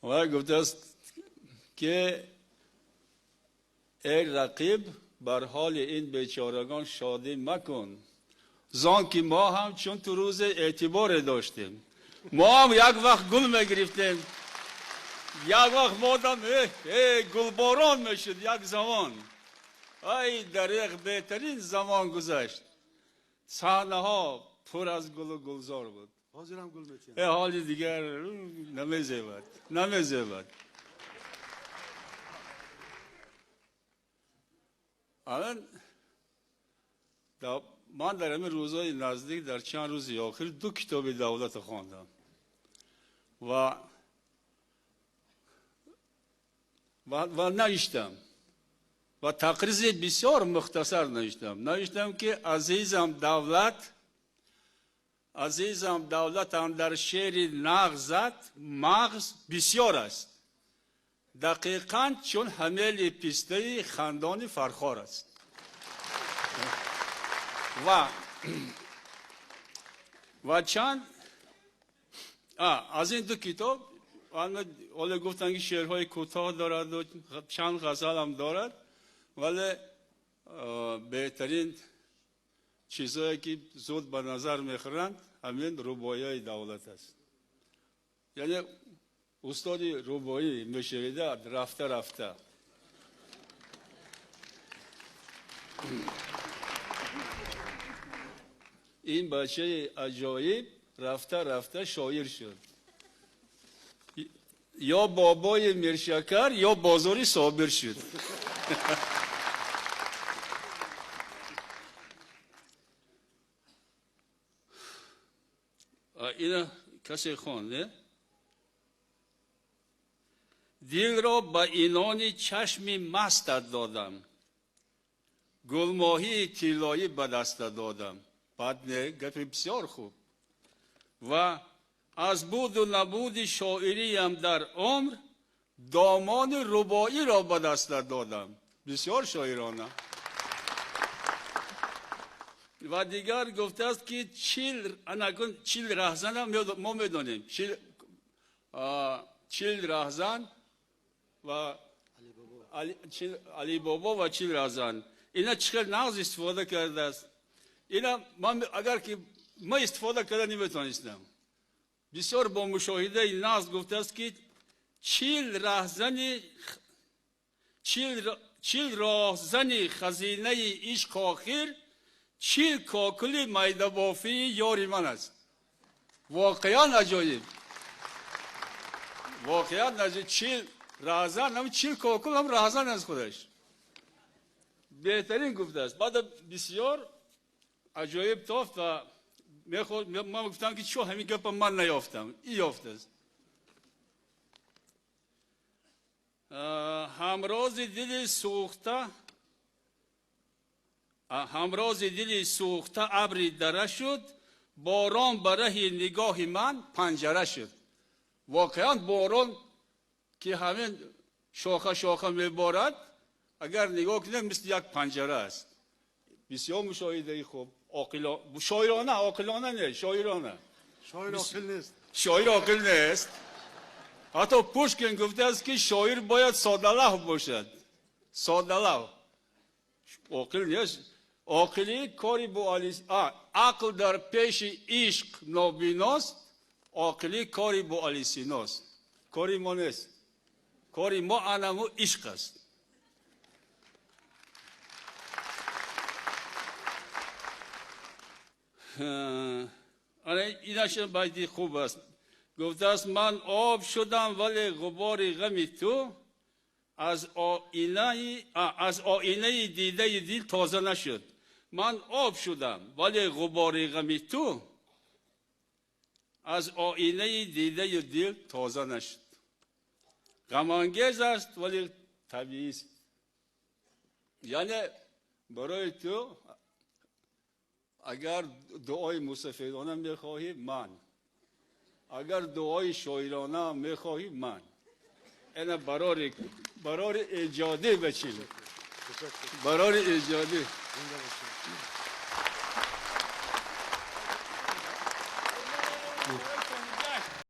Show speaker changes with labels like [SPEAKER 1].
[SPEAKER 1] Ва гуфтааст ки эй рақиб, бар ҳоли ин бечорагон шодӣ макун, зон ки мо ҳам чун ту рӯзе эътиборе доштем, мо ҳам як вақт гул мегирифтем, як вақт модам гулборон мешуд як замон. Ай дареғ, беҳтарин замон гузашт, саҳнаҳо пур аз гулу гулзор буд.
[SPEAKER 2] Ҳозир ҳам гул метиҳанд.
[SPEAKER 1] Ҳоли дигар намезебад, намезебад. Алан ман дар ҳамин рӯзҳои наздик, дар чанд рӯзи охир, ду китоби давлатро хондам ва навиштам ва тақризи бисёр мухтасар навиштам. Навиштам ки азизам давлат, азизам давлатам дар шеъри нағзат мағз бисёр аст, дақиқан чун ҳамели пистаи хандони Фархор аст. Ва чанд аз ин ду китоб ҳоло гуфтанд ки шеърҳои кӯтоҳ дорад ва чанд ғазалам дорад, вале беҳтарин чизҳое ки зуд ба назар мехӯранд ҳамин рубоиҳои давлат аст. Яъне устоди рубоӣ мешавида рафта рафта. Ин бачаи аҷоиб рафта рафта шоир шуд. Ё бобои Миршакар, ё бозори Собир шуд. Ина касе хонд, не? Дилро ба инони чашми мастат додам, гулмоҳии тиллоӣ ба дастат додам. Баъд не, гапи бисёр хуб. Ва аз буду набуди шоириям дар умр домони рубоиро ба дастат додам. Бисёр шоирона. Ва дигар гуфтааст ки чил, анакун чил раҳзана мо медонем. Чил раҳзан ва Алибобо ва чил раҳзан. Ина чӣ хел нағз истифода кардааст. Ина ман агар ки ман истифода карда наметавонистам. Бисёр бо мушоҳидаи нағз гуфтааст ки чил раҳзани, чил роҳзани хазинаи ишқ охир, чил кокули майдабофии ёри ман аст. Воқеан аҷоиб. Воқеан аҷоиб. Чил раҳзан, ҳам чил кокул ҳам раҳзан аз худаш. Беҳтарин гуфтааст. Баъд бисёр аҷоиб тофт ва ман гуфтам ки чо ҳамин гапа ман наёфтам. И ёфтааст. Ҳамрози дили сӯхта, ҳамрози дили сӯхта абри дара шуд, борон ба раҳи нигоҳи ман панҷара шуд. Воқеан борон ки ҳамин шоха шоха меборад, агар нигоҳ кунем мисли як панҷара аст. Бисёр мушоҳидаи хуб. Шоирона, оқилона не, шоирона.
[SPEAKER 2] Шоир оқил нест.
[SPEAKER 1] Шоир оқил нест. Ҳатто Пушкин гуфтааст ки шоир бояд содалавҳ бошад. Содалавҳ. Оқил нест. Оқилӣ кори бо али, ақл дар пеши ишқ нобиност, оқилӣ кори бо Алисиност. Кори мо нест. Кори мо анаму ишқ аст. Инаш байти хуб аст. Гуфтааст ман об шудам, вале ғубори ғами ту аз оинаи дидаи дил тоза нашуд. Ман об шудам, вале ғубори ғами ту аз оинаи дидаи дил тоза нашуд. Ғамангез аст, вале табиист. Яъне барои ту агар дуои мусафирона мехоҳӣ, ман. Агар дуои шоирона мехоҳӣ, ман. Ина барори эҷодӣ бачи. Барори эҷодӣ.